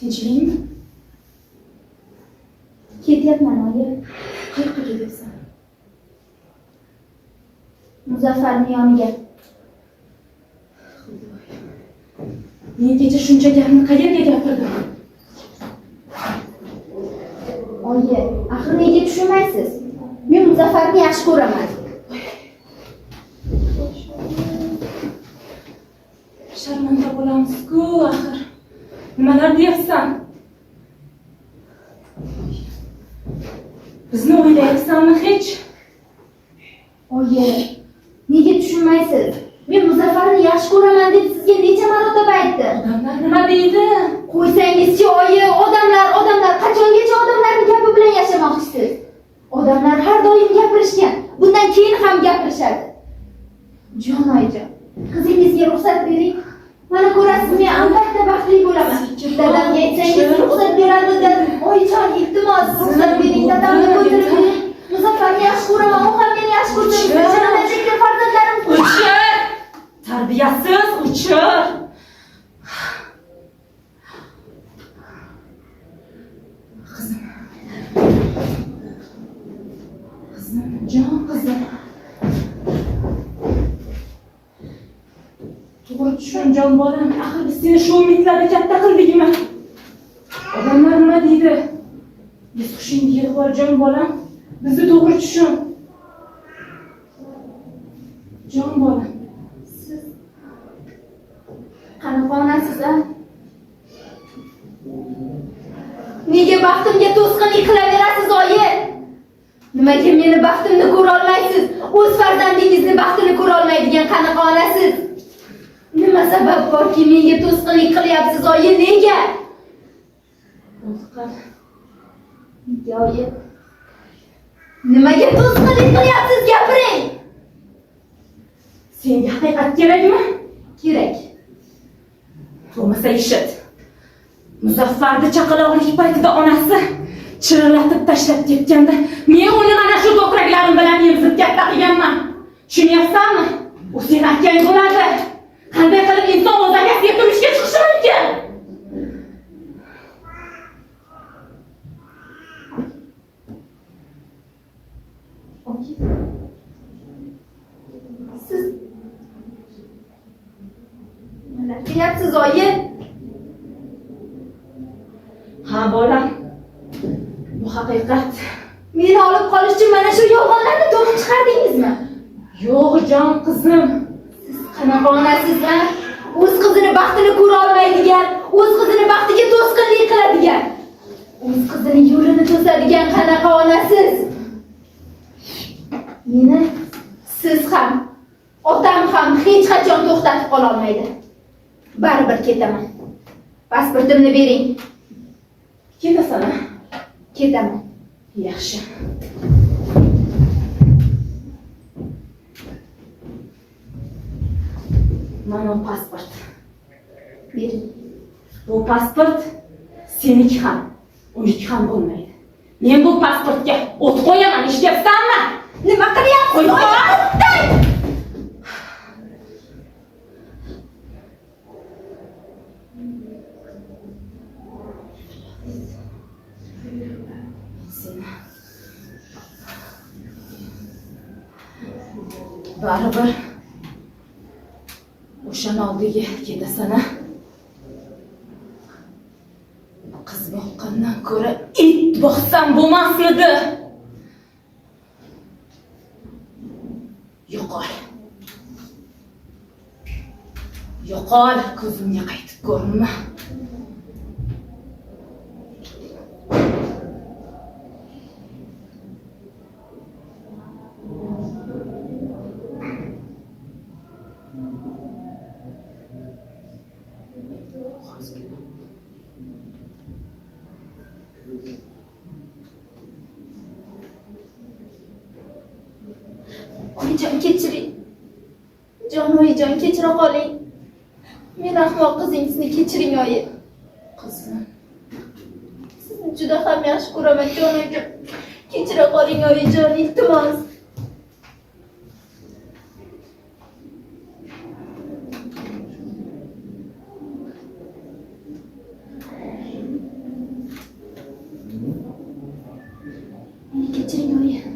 Tinchlikmi? Ketyapman oyi. Qayoqqa ketyapsan? Muzaffarning yoniga. Xudoyim. Men kecha shuncha gapni qayerga gapirdim? Oyi, axir nega tushunmaysiz? Men Muzaffarni yaxshi ko'raman. Sharmanda bo'lamiz-ku axir. Nimalar deyapsan? Bizni o'ylayapsanmi hech? Oyi, nega tushunmaysiz? Men Muzaffarni yaxshi ko'raman deb sizga necha marotaba aytdim. Odamlar nima deydi? Qo'ysangizchi oyi, odamlar, odamlar qachongacha odamlarning gapi bilan yashamoqchisiz? Odamlar har doim gapirishgan, bundan keyin ham gapirishadi. Jon oyijon, qizingizga ruxsat bering. Mana ko'rasiz, men albatta baxtli bo'laman. Dadamga aytsangiz ruxsat beradi, dadam. Oyijon, iltimos, ruxsat bering, dadamni ko'ndirib bering. Muzaffarni yaxshi ko'raman, u ham meni yaxshi ko'rsa, kelajakda farzandlarim O'chir! Tarbiyasiz, o'chir! Qizim. Qizim, jon qizim. To'g'ri tushun, jon bolam. Axir biz seni shu umidlarda katta qildikmi? Odamlar nima deydi? Biz hushingga yig'ib ol, jon bolam. Bizni to'g'ri tushun. Jon bolam. Siz qanaqa onasiz, a? Nega baxtimga to'sqinlik qilaverasiz, oyi? Nimaga meni baxtimni ko'ra olmaysiz? O'z farzandingizni baxtini ko'ra olmaydigan qanaqa onasiz? Nima sabab borki menga to'sqinlik qilyapsiz, oyi? Nega? Bo'ldi. Nega, oyi? Nimaga to'sqinlik qilyapsiz? Gapiring. Senga haqiqat kerakmi? Kerak. Bo'lmasa eshit. Muzaffarni chaqaloqlik paytida onasi chirillatib tashlab ketganda, men uni mana shu ko'kraklarim bilan emizib katta qilganman. Tushunyapsanmi? U seni akang bo'ladi. Qanday qilib inson o'z akasiga turmushga chiqishi mumkin? Oyi. Siz nimalar deyapsiz, oyi? Ha, bolam. Bu haqiqat. Meni olib qolish uchun mana shu yolg'onlarni to'qib chiqardingizmi? Yo'q, jon qizim. Siz qanaqa onasiz, a? O'z qizini baxtini ko'ra olmaydigan, o'z qizini baxtiga to'sqinlik qiladigan, o'z qizini yo'lini to'sadigan qanaqa onasiz? Meni siz ham, otam ham hech qachon to'xtatib qola olmaydi. Baribir ketaman. Pasportimni bering. Ketasan, a? Ketaman. Yaxshi. Mana bu pasport. Bering. Bu pasport seniki ham, uniki ham bo'lmaydi. Men bu pasportga o't qo'yaman, eshityapsanmi? Nima qilyapsiz? Qo'y, Oyi, to'xtang! Seni baribir o'shani oldiga ketasan, a? Qiz boqqandan ko'ra it boqsam bo'lmasmidi? Yo'qol. Yo'qol, ko'zimga qaytib ko'rinma. Oyijon, kechiring. Jon oyijon, kechira qoling. Men ahmoq qizingizni kechiring oyi. Qizim. Sizni juda ham yaxshi ko'raman, jon oyijon. Kechira qoling oyijon, iltimos. Meni kechiring oyi.